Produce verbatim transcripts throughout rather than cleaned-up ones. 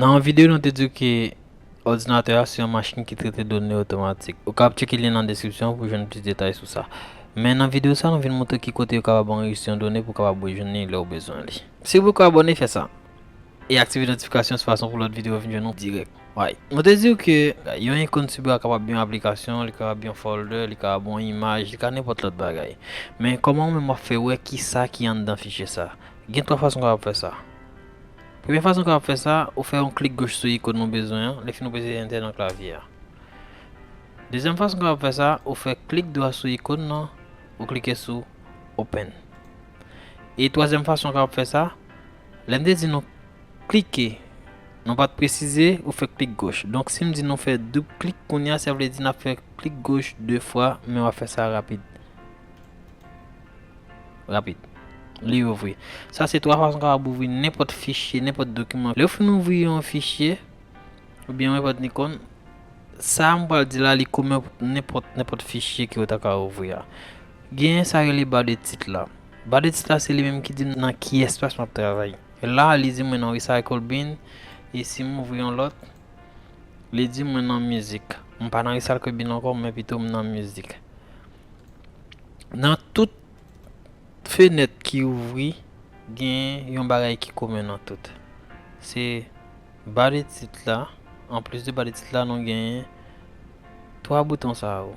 Nan videyo nou te di ke òdinatè a se yon machin ki trete done otomatik. Ou kapab tcheke lyen nan deskripsyon pou jwenn plis detay sou sa. Men nan videyo sa nou vin montre ki kote yo kapab anrejistre yon done pou w kapab rejwenn li lè w bezwen li. Si w poko abòne, fè sa. E aktive notifikasyon se fason pou lòt videyo vin jwenn ou dirèk. Mwen te di w ke yon ikòn sou biwo a kapab yon aplikasyon, li kapab yon folder, li kapab yon imaj, li ka nenpòt lòt bagay. Men kòman ou menm w ap fè wè kisa ki anndan fichye sa? Gen twa fason w kapab fè sa. Premye fason w kapab fè sa, ou fè yon klik goch sou ikòn nou bezwen an, lè fini ou peze enter nan klavye a. Dezyèm fason w kapab fè sa, ou fè klik dwa sou ikòn nan, ou klike sou open. E twazyèm fason w kapab fè sa, lè m te di nou klike, nou pa t presize, ou fè klik goch. Donk si m di nou fè doub klik kounye a, sa vle di n ap fè klik goch de fwa, men w ap fè sa rapid. Rapid. Li ouvri. Sa se twa fason w kapab ouvri nenpòt fichye, nenpòt dokiman. Lè w fin ouvri yon fichye, oubyen yon nenpòt ikòn, sa m pral di la, li komen pou nenpòt, nenpòt fichye ke w ta ka ouvri a. Gen sa rele ba de tit la. Ba de tit la, se li menm ki di m nan ki espas m ap travay. E la, li di mwen nan Recycle Bin, e si m ouvri yon lòt, li di mwen nan mizik. M pa nan Recycle Bin ankò, men pito m nan mizik. Nan tout fenèt ki ouvri, gen yon bagay ki komen nan tout. Se ba de tit la. Anplis de ba de tit la, nou genyen twa bouton sa yo,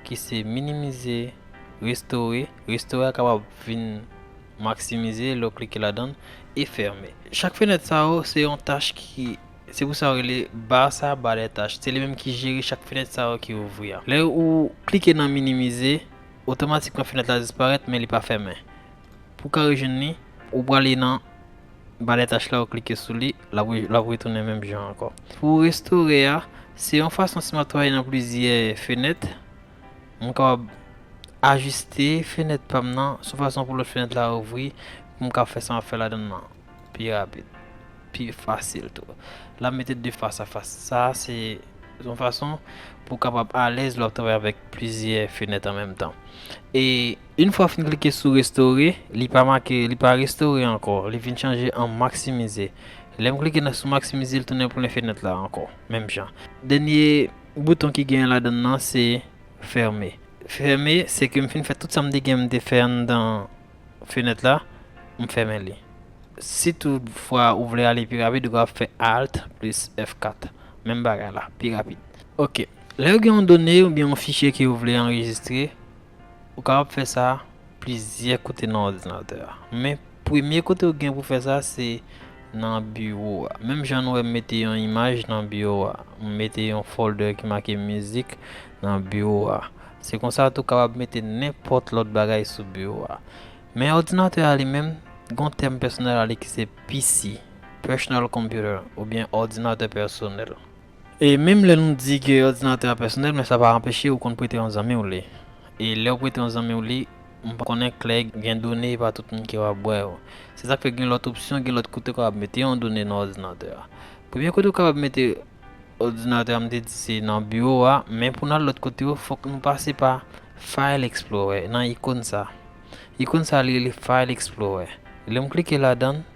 ki se minimize, restore. Restore a kapab vin maksimize lè w klike ladan l, e fèmen. Chak fenèt sa yo, se yon tach ki, se pou sa yo rele ba sa, ba de tach. Se li menm ki jere chak fenèt sa yo ki ouvri a. Lè ou klike nan minimize, otomatikman fenèt la disparèt, men li pa fèmen. Pou w ka rejwenn li, ou prale nan ba de tach la, ou klike sou li, l ap re-, l ap retounen menm jan ankò. Pou restore a, se yon fason si m ap travay nan plizyè fenèt, m kapab ajiste fenèt pa m nan, sou fason pou lòt fenèt la ouvri, pou m ka fè sa m ap fè ladan l nan pi rapid, pi fasil tou. L ap mete de fas a fas. Sa se yon fason pou w kapab alèz lè w ap travay avèk plizyè fenèt an menm tan. E yon fwa w fin klike sou restore, li pa make, li pa restore ankò, li vin chanje an maksimize. Lè m klike nan sou maksimize, li tounen pou fenèt la ankò, menm jan. Dènye bouton ki genyen ladan l nan se fèmen. Fèmen, se ke m fin fè tout sa m te gen m te fè anndan fenèt la, m fèmen li. Si toutfwa ou vle ale pi rapid, ou kapab fè Alt plis F kat. Menm bagay la, pi rapid. Ok. Lè w gen yon done oubyen yon fichye ke w vle anrejistre, ou kapab fè sa plizyè kote nan òdinatè a. Men premye kote w gen pou fè sa, se nan biwo a. Menm jan nou wè m mete yon imaj nan biwo a, m mete yon folder ki make mizik nan biwo a. Se konsa tou w kapab mete nenpòt lòt bagay sou biwo a. Men òdinatè a li menm, gen yon tèm pèsonèl a li ki se P C, personal computer, oubyen òdinatè pèsonèl. E menm lè nou di ke òdinatè a pèsonèl, men sa pa anpeche ou konn prete yon zanmi w li. E lè w prete yon zanmi w li, m pa konnen klè gen done, e pa tout moun ki kapab wè yo. Se sa k fè gen lòt opsyon, gen lòt kote w kapab mete yon done nan òdinatè a. Premye kote w kapab mete òdinatè a, m te di se nan biwo a, men pou n al lòt kote yo, fòk nou pase pa File Explorer, nan ikòn sa. Ikòn sa li rele File Explorer. Lè m klike ladan l,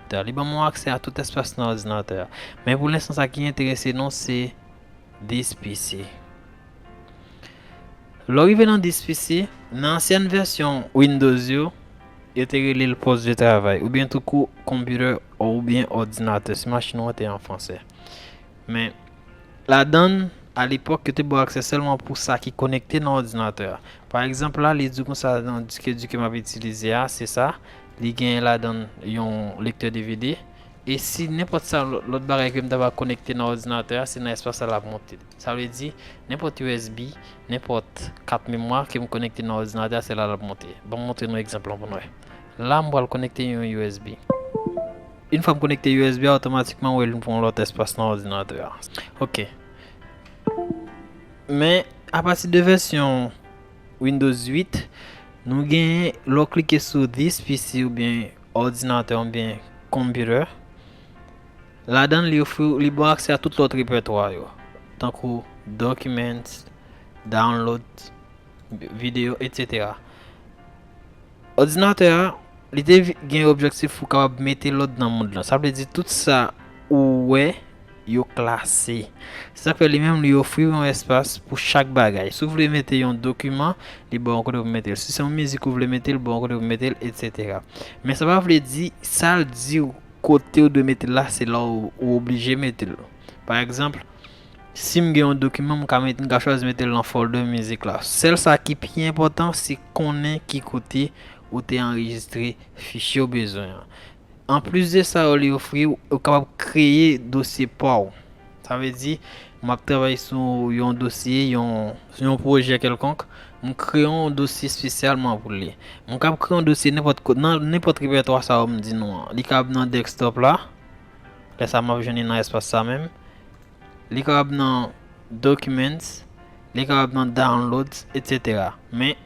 ta, li ban m yon aksè a tout espas nan òdinatè a. Men pou lenstan, sa ki enterese nou, se This P C. Lè w rive nan This P C, nan ansyèn vèsyon Windows yo, yo te rele l post de travay, oubyen toukou computer, oubyen òdinatè, si machin ou an te an fransè. Men, ladan l, alepòk, yo te ba w aksè sèlman pou sa ki konekte nan òdinatè a. Pa egzanp, la, li di w konsa nan diske di ke m ap itilize a, se sa. Li gen ladan l yon lektè D V D. E si nenpòt sa, lò-, lòt bagay ke m ta va konekte nan òdinatè a, se nan espas sa l ap monte. Sa vle di, nenpòt U S B, nenpòt kat memwa ke m konekte nan òdinatè a, se la l ap monte. Ban m montre nou egzanp lan pou nou wè. La, m pral konekte yon U S B. Yon fwa m konekte U S B a, otomatikman, ou wè l vin pran yon lòt espas nan òdinatè a. Ok. Men, apati de vèsyon Windows uit, nou genyen, lè w klike sou This P C oubyen òdinatè oubyen computer, ladan l, li ofri w, li ba w aksè a tout lòt repètwa yo, tankou Documents, Downloads, videyo, etsetera. Òdinatè a, li te vi-, gen objektif pou kapab mete lòd nan mond lan. Sa vle di tout sa ou wè yo klase. Se sa k fè li menm li ofri w yon espas pou chak bagay. Si w vle mete yon dokiman, li ba w yon kote pou mete l. Si se yon mizik ou vle mete, li ba w yon kote pou mete l, etsetera. Men sa pa vle di, sa l di w kote w dwe mete l la, se la w, ou oblije mete l. Pa egzanp, si m gen yon dokiman, m ka met, m ka chwazi mete l nan folder mizik la. Sèl sa ki pi enpòtan, se konnen ki kote ou te anrejistre fichye w bezwen an. Anplis de sa, yo li ofri w, ou kapab kreye dosye pa w. Sa vle di, m ap travay sou yon dosye, yon, yon pwojè kèlkonk, m kreye yon dosye espesyalman pou li. M kab kreye yon dosye nenpòt ko-, nan nenpòt repètwa sa yo m di nou an. Li kab nan desktop la. Lè sa m ap jwenn li nan espas sa menm. Li kab nan documents, li kab nan downloads, etsetera. Men,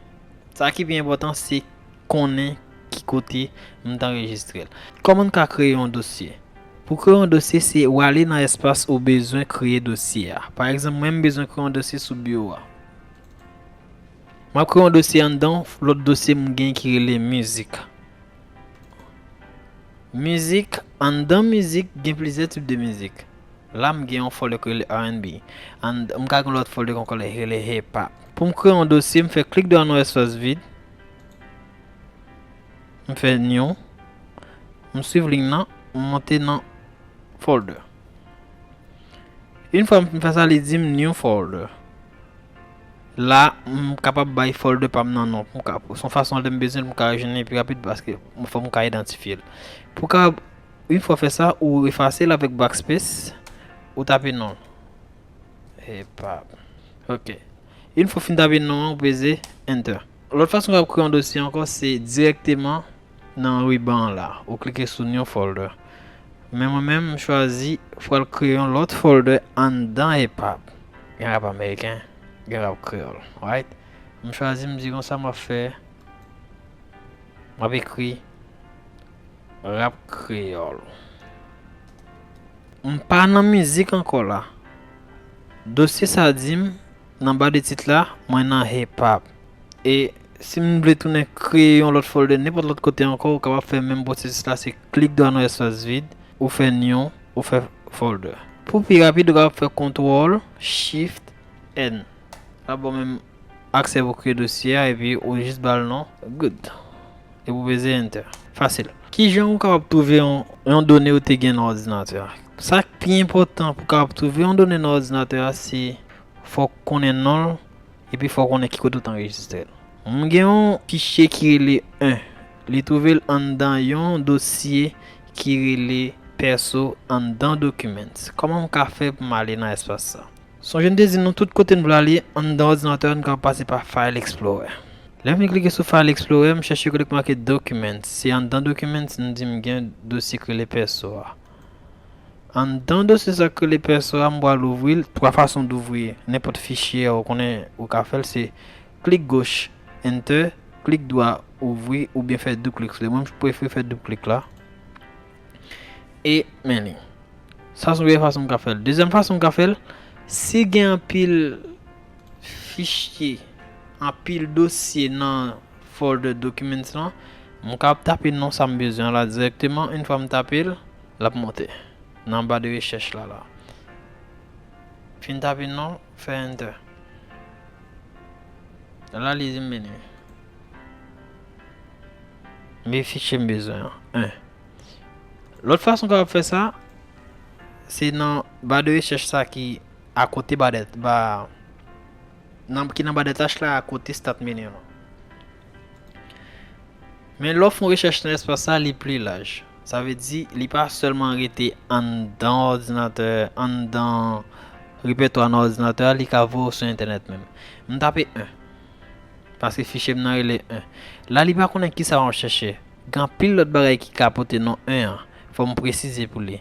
sa ki pi enpòtan, se konnen ki kote m t anrejistre l. Kòman n ka kreye yon dosye? Pou kreye yon dosye, se w ale nan espas ou bezwen kreye dosye a. Pa egzanp, mwen, m bezwen kreye yon dosye sou biwo a. M ap kreye yon dosye anndan lòt dosye m gen ki rele mizik. Mizik, anndan mizik, gen plizyè tip de mizik. La, m gen yon folder ki rele R and B. And, m ka gen lòt folder ankò ki rele hip hop. Pou m kreye yon dosye, m fè klik dwa nan yon espas vid. M fè new. M swiv liy nan, m monte nan folder. Yon fwa m fin fè sa, li di m new folder. La, m kapab bay folder pa m nan non. Pou m ka, se yon fason lè m bezwen l, m ka jwenn li pi rapid paske fò m ka idantifye l. Pou w ka, yon fwa w fè sa, ou efase l avèk backspace, ou tape non l. Epa. Ok. Yon fwa w fin tape non an, ou peze enter. Lòt fason w ap kreye yon dosye ankò, se dirèkteman nan riban an la. Ou klike sou new folder. Men mwen menm, m chwazi pral kreye yon lòt folder anndan hip hop. Gen rap ameriken, gen rap kreyòl. Right? M chwazi, m di konsa m ap fè, m ap ekri rap kreyòl. M pa nan mizik ankò la. Dosye sa di m, nan ba de tit la, mwen nan hip hop. E si m vle tounen kreye yon lòt folder nenpòt lòt kote ankò, ou kapab fè menm pwosesis la, se klik dwa nan espas vid, ou fè new, ou fè folder. Pou pi rapid, ou kapab fè control shift N. L ap ba w menm aksè pou kreye dosye a, epi ou jis ba l non. Good. Epi ou peze enter. Fasil. Kijan ou kapab twouve yon, yon done ou te gen nan òdinatè a? Sa k pi enpòtan pou w kapab twouve yon done nan òdinatè a, se fò w konnen non l, epi fò w konnen ki kote w t anrejistre l. M gen yon fichye ki rele en. Li twouve l anndan yon dosye ki rele pèso anndan documents. Kòman m ka fè pou m ale nan espas sa? Sonje m te di nou tout kote n vle ale anndan òdinatè a, n ka pase pa File Explorer. Lè m vin klike sou File Explorer, m chèche kote k make Documents. Se anndan Documents, m di m gen dosye k rele pèso a. Anndan dosye sa k rele pèso a, m pral ouvri l. Twa fason d ouvri nenpòt fichye a, ou konnen ou ka fè l, se klik goch, Enter, klik dwa, ouvri, oubyen fè doub klik sou li. Mwen, m prefere fè doub klik la. E men li. Sa se yon premye fason m ka fè l. Dezyèm fason m ka fè l, si gen anpil fichye, anpil dosye nan folder documents lan, m ka ap tape non sa m bezwen an la dirèkteman. Yon fwa m tape l, l ap monte nan ba de rechèch la, la. Fin tape non, fè enter. La, li di m vini. Men fichye m bezwen an. En. Lòt fason w kapab fè sa, se nan ba de rechèch sa ki akote ba de, ba, nan, ki nan ba de tach la akote start menu an. Men lè w fè yon rechèch nan espas sa, li pli laj. Sa vle di, li pa sèlman rete anndan òdinatè, anndan repètwa nan òdinatè a, li ka voye w sou entènèt menm. M tape en. Paske fichye m nan rele en. La, li pa konnen kisa w ap chèche. Gen anpil lòt bagay ki ka pote non en an. Fò m presize pou li.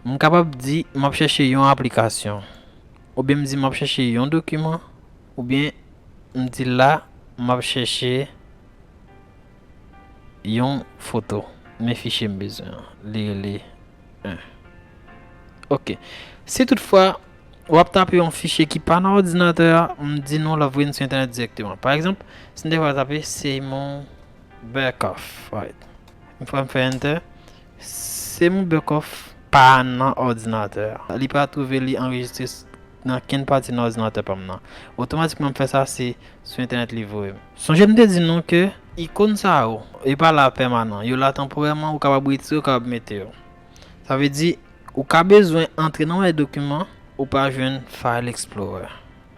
M kapab di, m ap chèche yon aplikasyon. Oubyen m di, m ap chèche yon dokiman. Oubyen m di, la, m ap chèche yon foto. Men fichye m bezwen an. Li rele en. Ok. Si toutfwa w ap tape yon fichye ki pa nan òdinatè a, m di nou l ap voye n sou entènèt dirèkteman. Pa egzanp, si m te pral tape Seymour Berkoff, right. Yon fwa m fè enter, Seymour Berkoff, pa nan òdinatè a. Li pa twouve li anrejistre s- nan kenn pati nan òdinatè pa m nan. Otomatikman m fè sa, se sou entènèt li voye m. Sonje m te di nou ke ikòn sa yo, yo pa la pèmanan. Yo la tanporèman, ou kapab retire, ou kapab mete yo. Sa vle di, ou ka bezwen antre nan yon dokiman, ou pa jwenn File Explorer.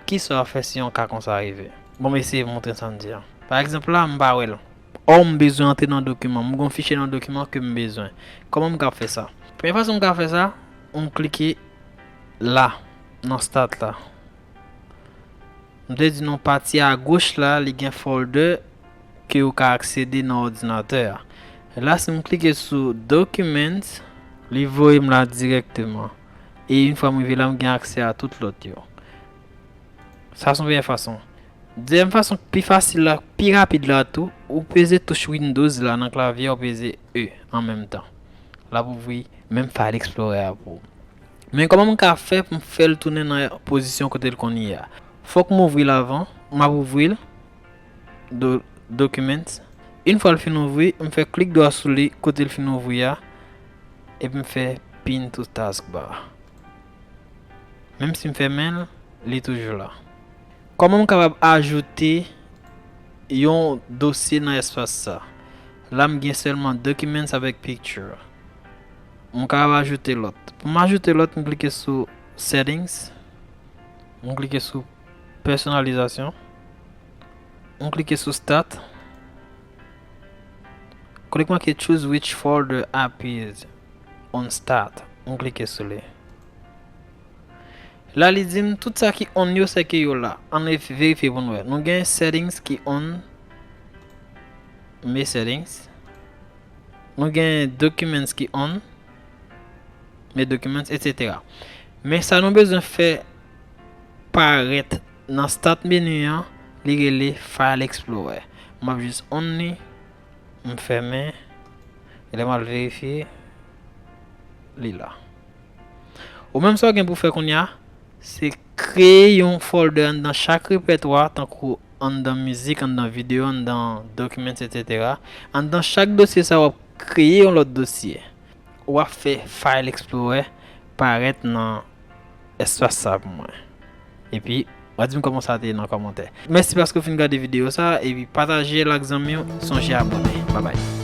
Kisa w ap fè si yon ka konsa rive? Bon, m eseye montre sa m di a. Pa egzanp la, m pa wè l. Ò, m bezwen antre nan dokiman. M gon fichye nan dokiman ke m bezwen. Kòman m ka fè sa? Premye fason m ka fè sa, m klike la, nan Start la. M te di nou pati agoch la, li gen folder ke ou ka aksede nan òdinatè a. La, si m klike sou Documents, li voye m la dirèkteman. E yon fwa m rive la, m gen aksè a tout lòt yo. Sa se yon premye fason. Dezyèm fason ki pi fasil la, pi rapid la tou, ou peze touch Windows la nan klavye, ou peze E an menm tan. L ap ouvri menm File Explorer a pou ou. Men kòman m ka fè pou m fè l tounen nan pozisyon kote l konn ye a? Fòk m ouvri l avan, m ap ouvri l, do, Documents. Yon fwa l fin ouvri, m fè klik dwa sou li kote l fin ouvri a, epi m fè Pin to Taskbar. Menm si m fèmen l, li toujou la. Kòman m kapab ajoute yon dosye nan espas sa? La, m gen sèlman Documents avèk Picture. M kapab ajoute lòt. Pou m ajoute lòt, m klike sou Settings. M klike sou Pèsonalizasyon. M klike sou Start. Kote k make Choose which folder appears on Start. M klike sou li. La, li di m tout sa ki on yo, se ke yo la. Ann verifye pou n wè. Nou gen Settings ki on. Men Settings. Nou gen Documents ki on. Men Documents, etsetera. Men sa nou bezwen fè parèt nan Start menu an, li rele File Explorer. M ap jis on li, m fèmen, e lè m al verifye, li la. Ou menm sa w gen pou fè kounye a, se kreye yon folder anndan chak repètwa, tankou anndan mizik, anndan videyo, anndan Documents, etsetera. Anndan chak dosye sa, w ap kreye yon lòt dosye. W ap fè File Explorer parèt nan espas sa pou mwen. Epi, w a di m kòman sa te ye nan kòmantè. Mèsi paske w fin gade videyo sa, epi pataje l ak zanmi w, sonje abòne. Babay.